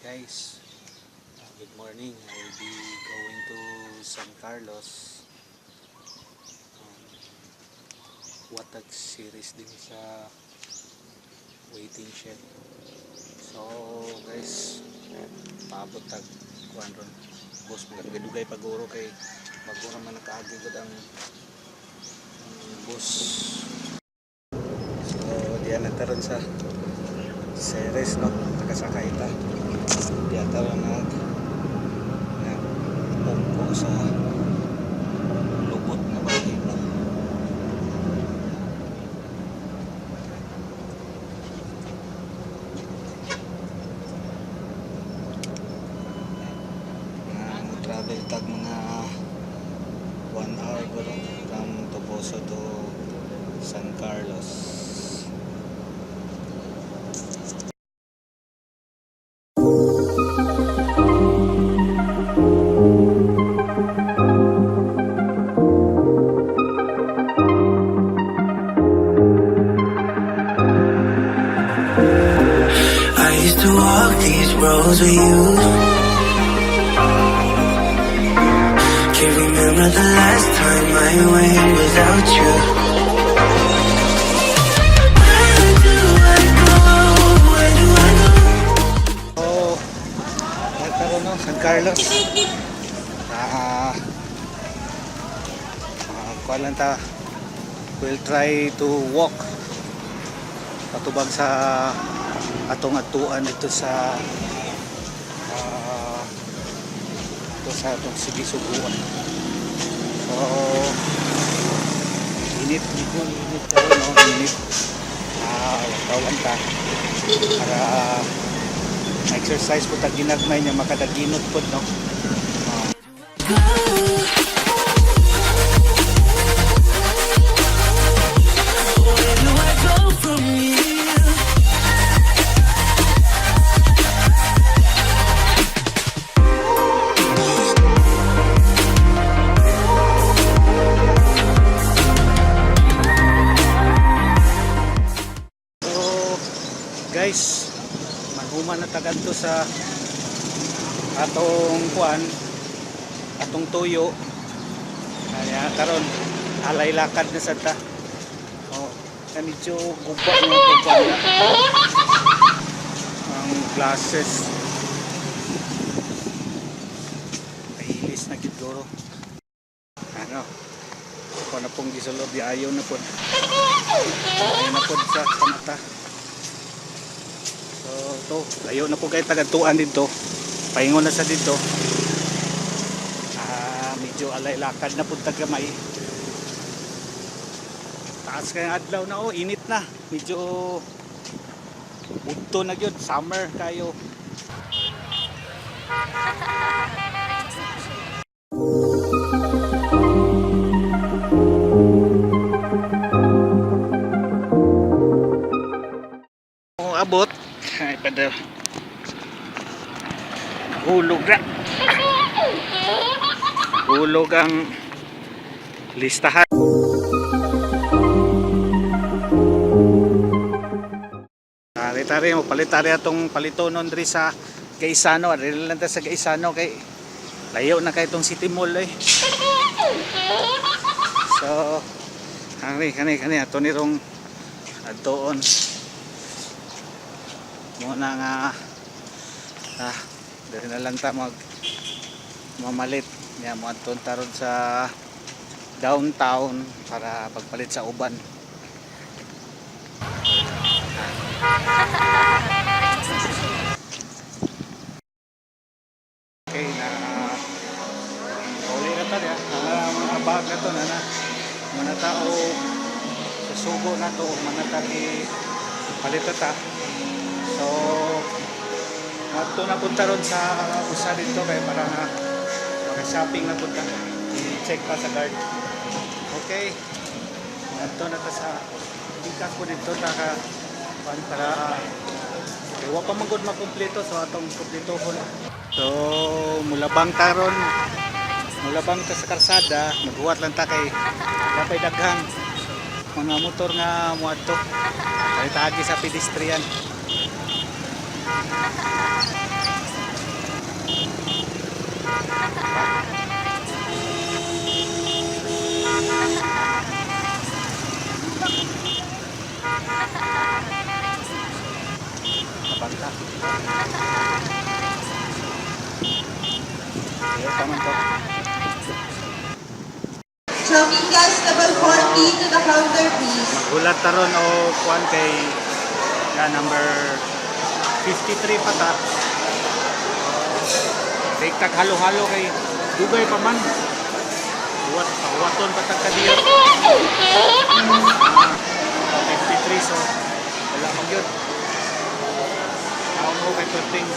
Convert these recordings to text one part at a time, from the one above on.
Guys, good morning. I will be going to San Carlos. Watag series din sa waiting shed. So guys, paabot tag kuan ron. Boss magdugay paguro kay bago naman nakaagigod ang bus. So diyan na taron sa series no, nakasakay ta. Diyan taron na pungko sa lubot na bahay. Travel tag mga 1 hour ko lang from Toboso to San Carlos. I used to walk these roads with you. Can't remember the last time I went without you. Where do I go? Where do I go? Oh, nagkaroon no, San Carlos. Kuha lang ta. We'll try to walk patubag sa atong atuan dito sa atong Sigisuguan. So init tayo no, init. Wagtawan ta para exercise po tag ginagmay niya makadaginot po no. Where do I go from here? So guys, maghuman na tagan to sa atong kuan, atong tuyo. Kaya karon alay lakad na sa ta. Oh, medyo guba na ang glasses. Pailis na gidoro. Ano? Ako na pong gisulod di ayaw na po. Ayaw na po sa mata. So to, ayaw na po kayo tagatuan dito. Paingon na sa dito. Medyo alay lakad na po tagamay. Taas kayong adlaw na oh, init na. Medyo udto na yun, summer kayo. Kung abot, ay pada hulog na. Hulog ang listahan. Tari-tari mo palit-tari atong palitonon diri sa Gaisano, diri lang ta sa Gaisano kay layo na kay itong City Mall eh. So kani ato nirong adtoon muna nga diri na lang ta mamalit niya mo adton taron sa downtown para pagpalit sa uban. Okay na uli na ta ya mga bag na to na mga tao sa sugo na to mga taki palit ta. So ato na punta ron sa usa dito kay para shopping na punta. I-check pa sa guard. Okay. Ato na ta sa tingkat ko dito para wa pa magud makumpleto so atong kumpletohon. So mulabang taron. Mulabang ta sa karsada, maghuwat lang ta kay napay daghan mga motor nga muadto. Kay taagi sa pedestrian. Ayaw pa man to. Chamingas level 14 to the counter, please. Gulat taron o kuan kay number 53 pa ta. Take halo-halo kay dugay pa man. Waton pa tag kadiyo. 53 so wala man yun. Ako mo kay perting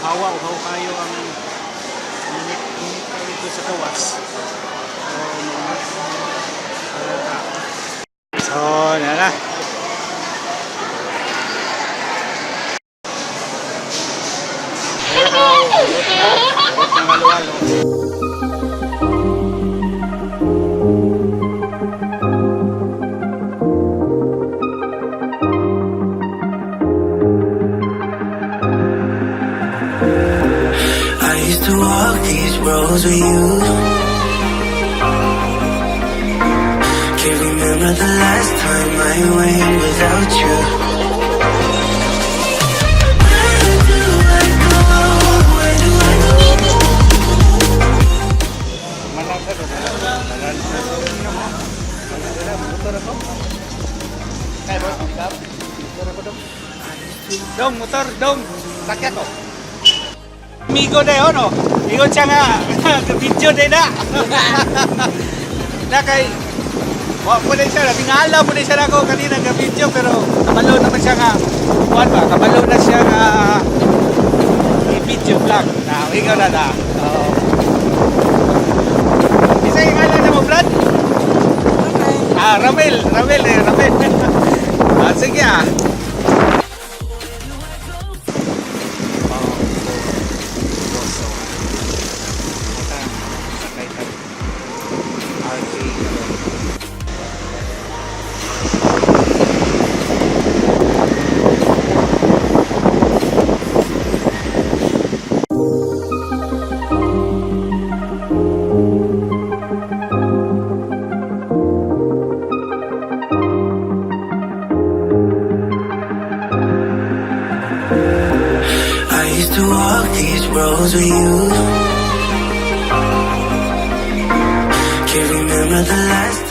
uhaw kayo ang init dito sa kawas. So, yan na. Sarap ng halo-halo. I used to walk these roads with you. Can't remember the last time I went without you. Where do I go? Where do I go? Malasa to. Motor ako. Kaya ba? Motor ako dong. Dong, motor, dong. Sakya ko. Amigo na yun, no? Ingon siya nga. Video din na. Na kay... po na siya. Tingala po na siya na ako kanina ng video. Pero kabalo naman siya nga. Kuhan ba? Kabalo na siya nga... i-video vlog. Na, ikaw na na. Isa yung ngalan na mo, Brad? Ramel. Ramel. Sige ah. I used to walk these roads with you. Can't remember the last